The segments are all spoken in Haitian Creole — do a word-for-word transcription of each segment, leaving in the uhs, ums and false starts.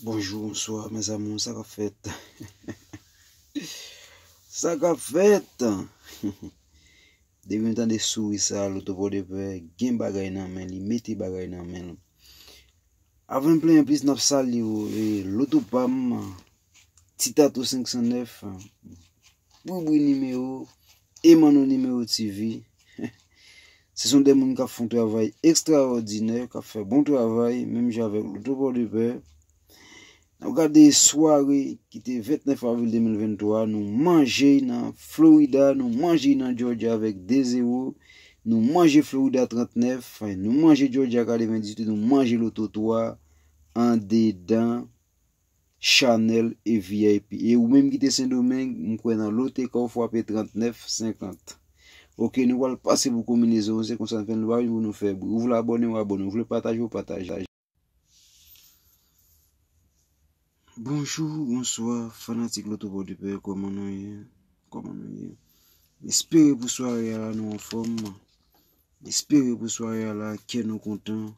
Bonjou, bonswa, mes amours, sa k ap fèt? Sa k ap fèt? Depi m tande souri sa, Loto Pòdepè gen bagay nan men li, mete bagay nan men l. Avan m plenyen plis, n ap salye w, e, Loto Pam, Ti Tato senk san nèf, Boubou Nimewo, Emano Nimewo T V. Se son de moun k ap fè yon travay ekstraòdinè, k ap fè bon travay, menm jan avèk Loto Pòdepè. N ap gade sware ki te vennèf avril de mil venntwa, nou manje nan Florida, nou manje nan Georgia avèk de zewo, nou manje Florida trannèf, nou manje Georgia katrevenndizwit, nou manje Loto twa andedan Chanèl e V I P. E ou menm ki te Sendomeng, m kwè nan Loteka w frape trannèf senkant. Oke, nou pral pase pou konbinezon, se konsa n fè, nou pa vin pou nou fè bri. Ou vle abòne, w abòne. Ou vle pataje, w pataje. Bonjou, bonswa, fanatik Loto Pòdepè, kòman nou ye? Kòman nou ye? M espere pou sware a la nou anfòm. M espere pou sware a la kè nou kontan.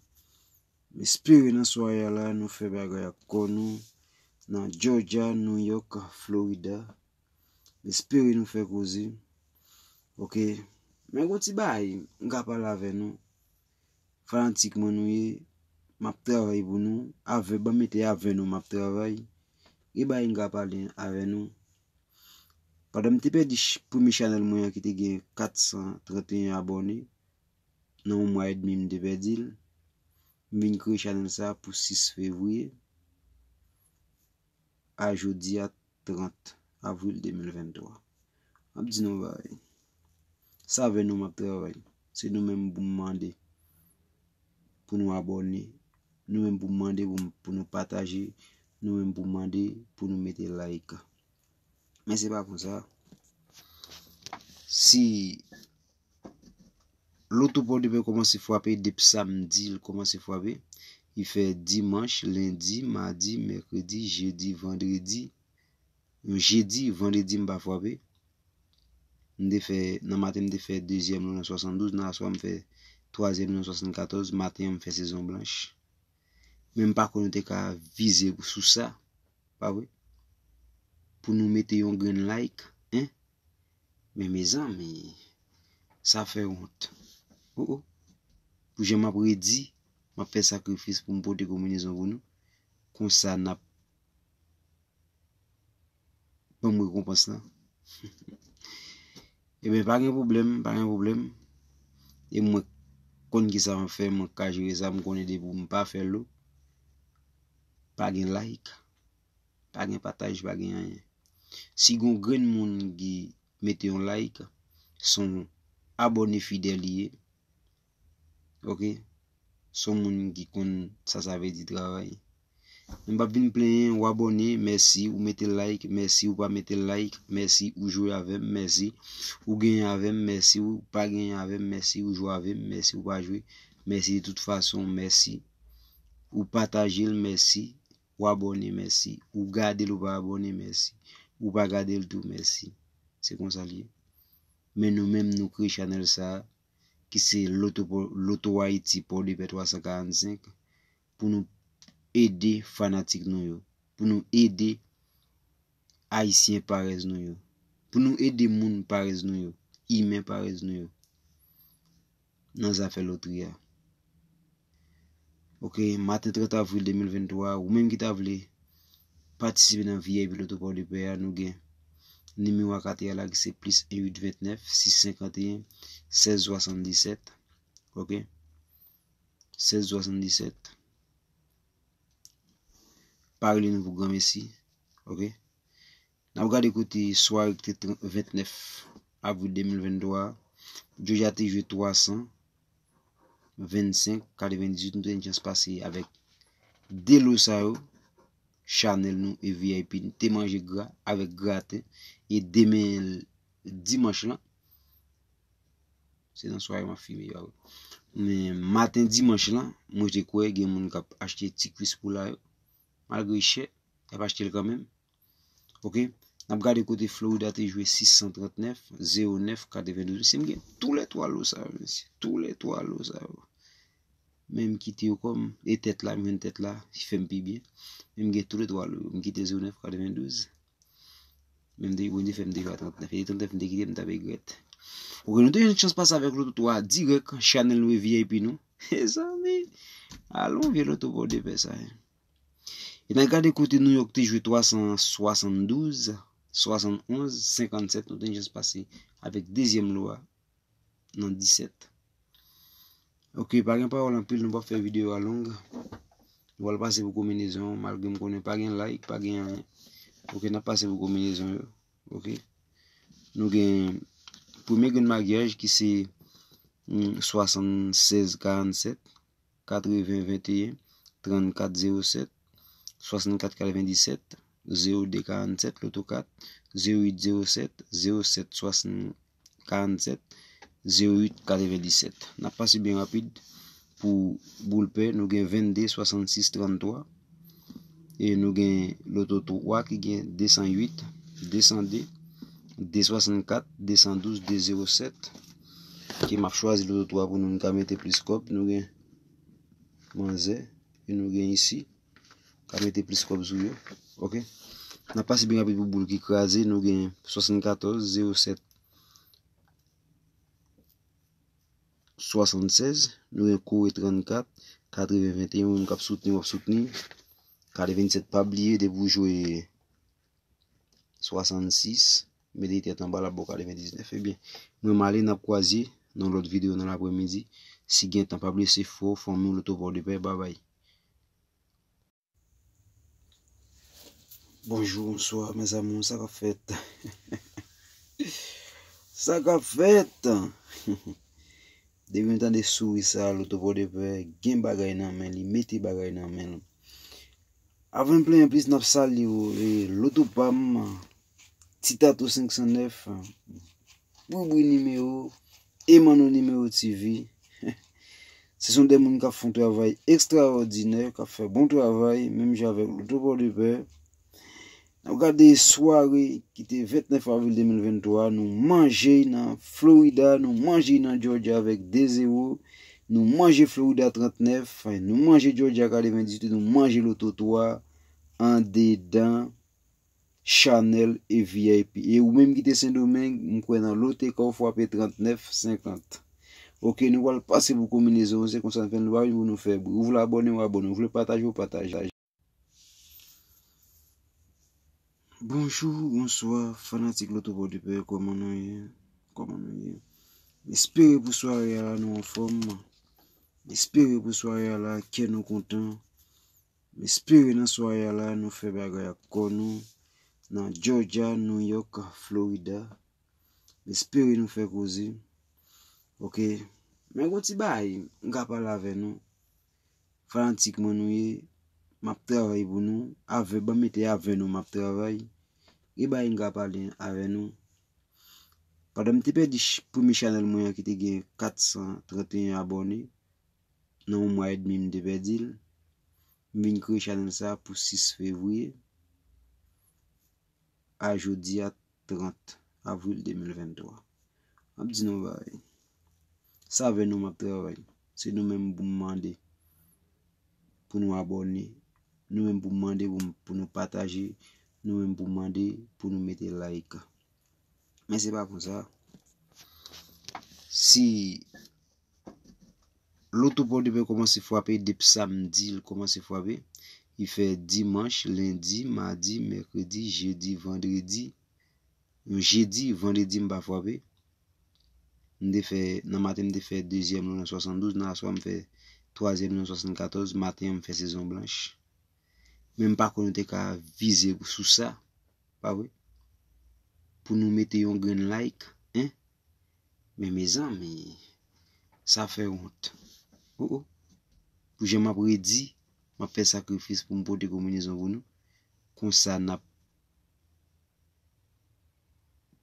M espere nan sware a la nou fè bagay ak kò nou nan Georgia, New York, Florida. M espere nou fè koze. Oke. Men gon ti bagay m ka pale avè nou. Fanatik mwen nou ye. M ap travay pou nou. Avè, ban m mete avè nou m ap travay. Gen bagay m ka pale avè nou. Pandan m te pèdi ch- premye chanèl mwen an ki te gen kat san trannteyen abòne, nan yon mwa edmi m te pèdi l. M vin kreye chanèl sa pou sis fevriye a jodi a trant avril de mil venntwa. M ap di nou yon bagay. Sa avè nou m ap travay. Se nou menm pou m mande pou nou abòne. Nou menm pou m mande pou, pou nou pataje. Nou menm pou m mande pou nou mete like. Men se pa konsa. Si Loto Pòdepè kòmanse frape depi samdi, l kòmanse frape. Li fè dimanch, lendi, madi, mèkredi, jedi, vandredi. Yon jedi, vandredi m pa frape. M te fè, nan maten m te fè dezyèm lo nan swasanndouz, nan aswè a m fè twazyèm lo nan swasannkatòz, maten an m fè sezon blanch. Men m pa konn yo te ka vize sou sa, pa vre? Pou nou mete yon grenn like, en? Men mezanmi, sa fè wont. Oh, oh. Pou jan m ap redi, m ap fè sakrifis pou m pote konbinezon pou nou. Konsa n ap ban m rekonpans lan. Ebyen, pa gen pwoblèm, pa gen pwoblèm. E mwen konn kisa m ap fè, mwen ka jere sa, m konnen depi m pa fè lo, pa gen like, pa gen pataj, pa gen anyen. Si gon grenn moun ki mete yon like, se yon abòne fidèl li ye. Oke? Se yon moun ki konn sa sa vle di travay. M p ap vin plenyen, ou abòne, mèsi, ou mete like, mèsi, ou pa mete like, mèsi, ou jwe avè m, mèsi, ou genyen avè m, mèsi, ou pa genyen avè m, mèsi, ou jwe avè m, mèsi, ou pa jwe, mèsi de tout fason, mèsi, ou pataje l, mèsi, ou abòne, mèsi, ou gade l, ou pa abòne, mèsi, ou pa gade l tou, mèsi. Se konsa l ye. Men nou menm, nou kreye chanèl sa a, ki se Loto, Loto Ayiti Pòdepè twa san karannsenk, pou nou ede fanatik nou yo, pou nou ede Ayisyen parèy nou yo, pou nou ede moun parèy nou yo, imen parèy nou yo, nan zafè lotri a. Oke, maten trant avril de mil venntwa, ou menm ki ta vle patisipe nan V I P Loto Pòdepè a, nou gen nimewo a kati a la ki se plis en uit ventnèf sis senkanteyen sèz swasanndisèt. Oke? Sèz swasanndisèt. Pa rele nou pou granmesi. Oke? N ap gade kote sware ki te tr- ventnèf avril de mil venntwa a. Georgia te jwe twa san vennsenk, katrevenndizwit, nou te gen chans pase avèk de lo sa yo. Chanèl nou e V I P te manje gra avèk graten. E demen dimanch lan, se nan sware m ap filme yo a wi. Men maten dimanch lan, mwen te kwè gen moun k ap achte ti kwis poula yo. Malgre chè, y ap achte l kanmenm. Oke? N ap gade kote Florida te jwe sis san trannèf, zewo nèf, katrevendouz. Mesye, m gen tou lè twa lo sa yo, mesye. Tou lè twa lo sa yo. Men m kite yo kòm, e tèt la, m jwenn tèt la, ki fè m pi byen. Men m gen toulètwa lo yo. M kite zewo nèf katrevendouz. Men m te, Bondye fè m te jwe a trannèf. E trannèf m te kite, m t ap regrèt. Ok, nou te jwenn chans pase avèk loto twa dirèk, chanèl nou e V I P nou. Mezanmi, alon vye loto Pòdepè sa, hein. E n al gade kote New York te jwe twa san swasanndouz, swasannonz, senkannsèt, nou te jwenn chans pase avèk dezyèm lo a nan disèt. Ok, pa gen pawòl anpil, nou p ap fè videyo a long. Nou pral pase pou konbinezon, malgre m konnen pa gen like, pa gen anyen. Ok, n ap pase pou konbinezon yo. Ok. Nou gen premye grenn maryaj ki se, mm, swasannsèz karannsèt, katreven venteyen, trannkat zewo sèt, swasannkat katrevenndisèt, zewo de karannsèt, loto kat, zewo uit zewo sèt, zewo sèt swasannkat karannsèt, zewo uit katrevendisèt. N ap pase byen rapid pou boul pè, nou gen vennde swasannsis tranntwa. E nou gen loto twa ki gen de san uit, de san de, de swasannkat, de san douz, de zewo sèt. Ki m ap chwazi loto twa pou nou, nou ka mete plis kòb. Nou gen manzè, e nou gen isi. Ka mete plis kòb sou yo. Ok. N ap pase byen rapid pou boul ki kraze. Nou gen swasannkatòz, zewo sèt, swasannsèz. Nou gen kore trannkat, katreven venteyen. Ou menm k ap soutni, w ap soutni. Katrevenndisèt, pa bliye, depi w jwe swasannsis, mete tèt anba, l ap ba w katrevendiznèf. Ebyen, mwen m ale, n ap kwaze nan lòt videyo nan lapremidi. Si gen tan, pa bliye se fò, fanmi w, loto Pòdepè, babay. Bonjou, bonswa, mes amours, sa k ap fèt? Sa k ap fèt? Depi m tande souri sa, loto Pòdepè gen bagay nan men li, mete bagay nan men l. Avan m plenyen plis, n ap salye w, e, loto pa m, Ti Tato senk san nèf, Boubou nimewo, Emano nimewo T V. Se son de moun k ap fè yon travay ekstraòdinè, k ap fè bon travay, menm jan avèk loto Pòdepè. N ap gade sware ki te vennèf avril de mil venntwa, nou manje nan Florida, nou manje nan Georgia avèk de zewo, nou manje Florida trannèf, nou manje Georgia katrevendizuit, nou manje loto twa andedan chanèl e V I P. E ou menm ki te Sendomeng, m kwè nan lote ka w frape trannèf senkant. Ok, nou pral pase pou konbinezon, se konsa n fè l, nou pa vin pou nou fè bri. Ou vle abòne, w abòne. Ou vle pataje, w pataje. Bonjou, bonswa, fanatik Loto Pòdepè, kòman nou ye? Kòman nou ye? M espere pou sware a la nou anfòm. M espere pou sware a la kè nou kontan. M espere nan sware a la nou fè bagay ak kò nou nan Georgia, New York, Florida. M espere nou fè koze. Ok. Men gon ti bagay m ka pale avè nou. Fanatik mwen nou ye, m ap travay pou nou. Avè, ban m mete avè nou m ap travay. Gen bagay m ka pale avè nou. Pandan m te pèdi ch-, premye chanèl mwen an ki te gen kat san trannteyen abòne, nan yon mwa edmi m te pèdi l. M vin kreye chanèl sa pou sis fevriye. A jodi a trant avril de mil venntwa. M ap di nou yon bagay. Se avè nou m ap travay. Se nou menm pou m mande pou nou abòne. Nou menm pou m mande pou, pou nou pataje. Nou menm pou m mande pou nou mete like. Men se pa konsa. Si Loto Pòdepè kòmanse frape depi samdi, l kòmanse frape. Li fè dimanch, lendi, madi, mèkredi, jedi, vandredi. Yon jedi, vandredi m pa frape. M te fè, nan maten m te fè dezyèm lo nan swasanndouz, nan aswè m fè twazyèm lo nan swasannkatòz, maten an m fè sezon blanch. Men m pa kwè nou te ka vize sou sa, pa vre? Pou nou mete yon grenn like, hein? Men mezanmi, sa fè wont. Oh, oh. Pou jan m ap redi, m ap fè sakrifis pou m pote konbinezon pou nou. Konsa n ap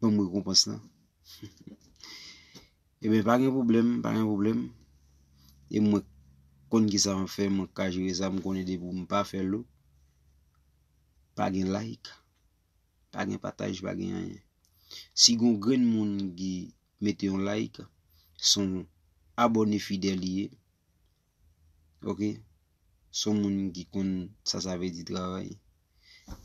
ban m rekonpans lan. Ebyen, pa gen pwoblèm, pa gen pwoblèm. E mwen konn kisa m ap fè, mwen ka jere sa, m konnen depi m pa fè lo, pa gen like, pa gen pataj, pa gen anyen. Si gon grenn moun ki mete yon like, se yon abòne fidèl li ye. Ok? Se yon moun ki konn sa sa vle di travay.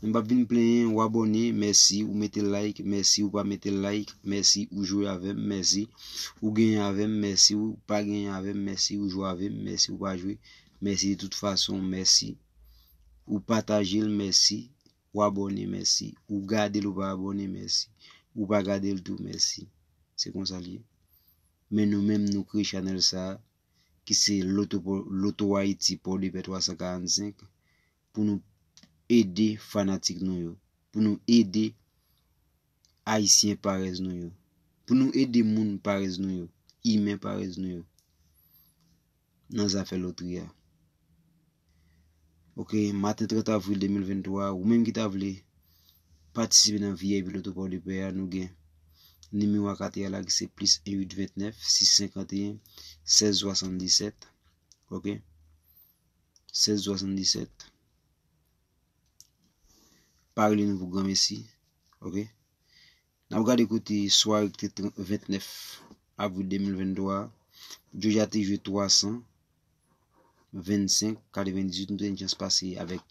M p ap vin plenyen, ou abòne, mèsi, ou mete like, mèsi, ou pa mete like, mèsi, ou jwe avè m, mèsi, ou genyen avè m, mèsi, ou pa genyen avè m, mèsi, ou jwe avè m, mèsi, ou pa jwe, mèsi de tout fason, mèsi, ou pataje l, mèsi, ou abòne, mèsi, ou gade l, ou pa abòne, mèsi, ou pa gade l tou, mèsi. Se konsa l ye. Men nou menm, nou kreye chanèl sa a, ki se Loto, Loto Ayiti Pòdepè twa san karannsenk, pou nou ede fanatik nou yo, pou nou ede Ayisyen parèz nou yo, pou nou ede moun parèz nou yo, imen parèz nou yo, nan zafè lotri a. Ok, maten trant avril de mil venntwa, ou menm ki ta vle patisipe nan V I P Loto Pòdepè a, nou gen nimewo a kati a la ki se plis en uit ventnèf sis senkanteyen sèz swasanndisèt. Ok? Sèz swasanndisèt. Pa rele nou pou granmesi. Ok? N ap gade kote sware ki te tr-, ventnèf avril de mil venntwa a. Georgia te jwe twa san vennsenk katrevendizuit, nou te gen chans pase avèk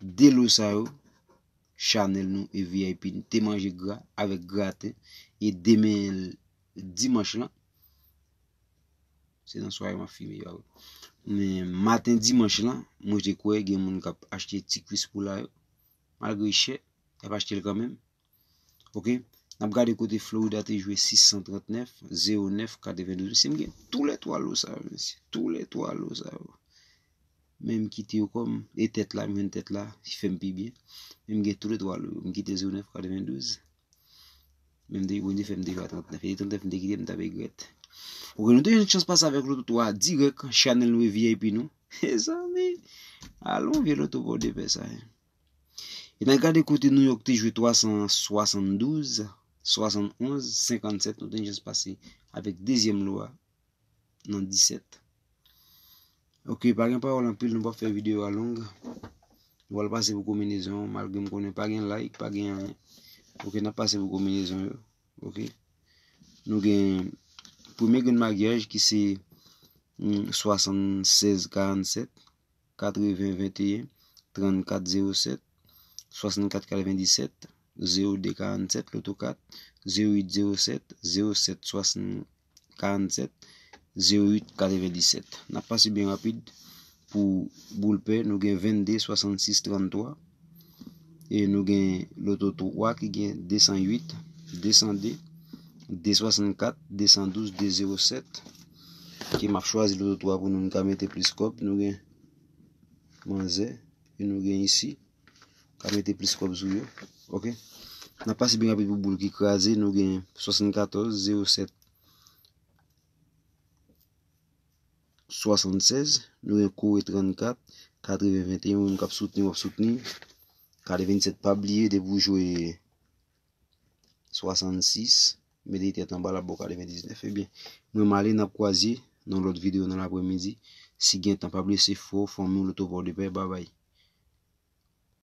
de lo sa yo. Chanèl nou e V I P te manje gra avèk graten. E demen dimanch lan, se nan sware m ap filme yo. Men maten dimanch lan, mwen te kwè gen moun k ap achte ti kwis poula yo. Malgre chè, y ap achte l kanmenm. Ok? N ap gade kote Florida te jwe sis san trantnèf, zewo nèf, katrevendouz. Mesye, m gen tou lè twa lo sa yo, mesye. Tou lè twa lo sa yo. Men m kite yo kòm, e tèt la, m jwenn tèt la, ki fè m pi byen. Men m gen tou lè twa lo yo. M kite zewo nèf, katrevendouz. Men m te, Bondye fè m te jwe a trantnèf. E trantnèf m te kite, m t ap regrèt. Ok, nou te jwenn chans pase avèk Loto twa dirèk, chanèl nou e V I P nou. Mezanmi, alon vye Loto Pòdepè sa, hein. E n al gade kote New York te jwe twa san swasanndouz, swasannonz, senkannsèt, nou te jwenn chans pase avèk dezyèm lo a nan disèt. Ok, pa gen pawòl anpil, nou p ap fè videyo a long. Nou pral pase pou konbinezon, malgre m konnen pa gen like, pa gen anyen. Ok, n ap pase pou konbinezon yo. Ok. Nou gen premye grenn maryaj ki se, mm, swasannsèz karannsèt, katreven venteyen, trannkat zewo sèt, swasannkat katrevendisèt, zewo de karannsèt, Loto kat, zewo uit zewo sèt, zewo sèt swasann karannsèt, zewo uit katrevendisèt. N ap pase byen rapid pou boul pè, nou gen vennde swasannsis tranntwa. E nou gen Loto twa ki gen de san uit, de san de, de swasannkat, de san douz, de zewo sèt. Ki m ap chwazi Loto twa pou nou, nou ka mete plis kòb. Nou gen manzè, e nou gen isi. Ka mete plis kòb sou yo. Ok. N ap pase byen rapid pou boul ki kraze. Nou gen swasannkatòz, zewo sèt, swasannsèz. Nou gen kore trannkat, katreven venteyen. Ou menm k ap soutni, w ap soutni. Katrevendisèt, pa bliye, depi w jwe swasannsis, mete tèt anba, l ap ba w katrevendiznèf. Ebyen, mwen m ale, n ap kwaze nan lòt videyo nan lapremidi. Si gen tan, pa bliye se fò, fanmi w, Loto Pòdepè, babay.